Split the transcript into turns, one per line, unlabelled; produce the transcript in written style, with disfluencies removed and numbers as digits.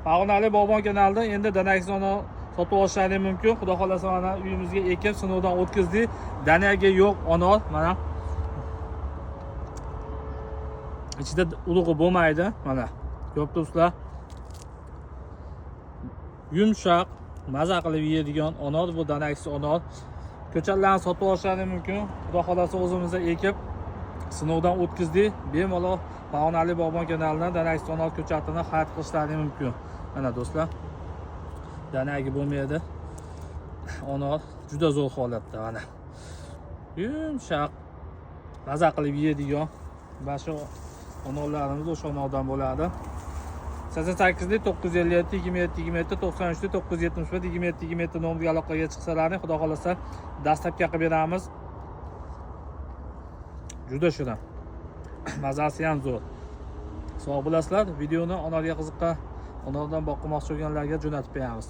Farg'onalik bog'bon kanalida endi danaksiz anor sotib olishlaring mumkin. Xudo xohlasa, mana uyimizga ekib, sinovdan o'tkazdik. Danagi yo'q anor, mana. Ichida urug'i bo'lmaydi, mana. Ko'rib turibsizlar. Yumshoq, maza qilib yeydigan anor bu danaksiz anor. Ko'chatlarni sotib olishlari mumkin. Xudo xohlasa, o'zimizda ekib sinovdan o'tkazdik. Bemalol Farg'onalik bog'bon kanalidan danaksiz anor ko'chatini xarid qilishlari mumkin. Mana do'stlar. Danagi bo'lmaydi. Anor juda zo'r holatda mana. Yumshoq, maza qilib yeydigan mana shu anorlarimiz o'sha anordan bo'ladi. 88 957 27 27 93 971 27 27 nomerga aloqaga chiqsalaring, xudo xohlasa, доставка qilib beramiz. Juda shirin. Mazasi ham zo'r. Sog' bo'lasizlar. Videoni anorga qiziqqan, anordan boqmoqchi bo'lganlarga jo'natib qo'yamiz.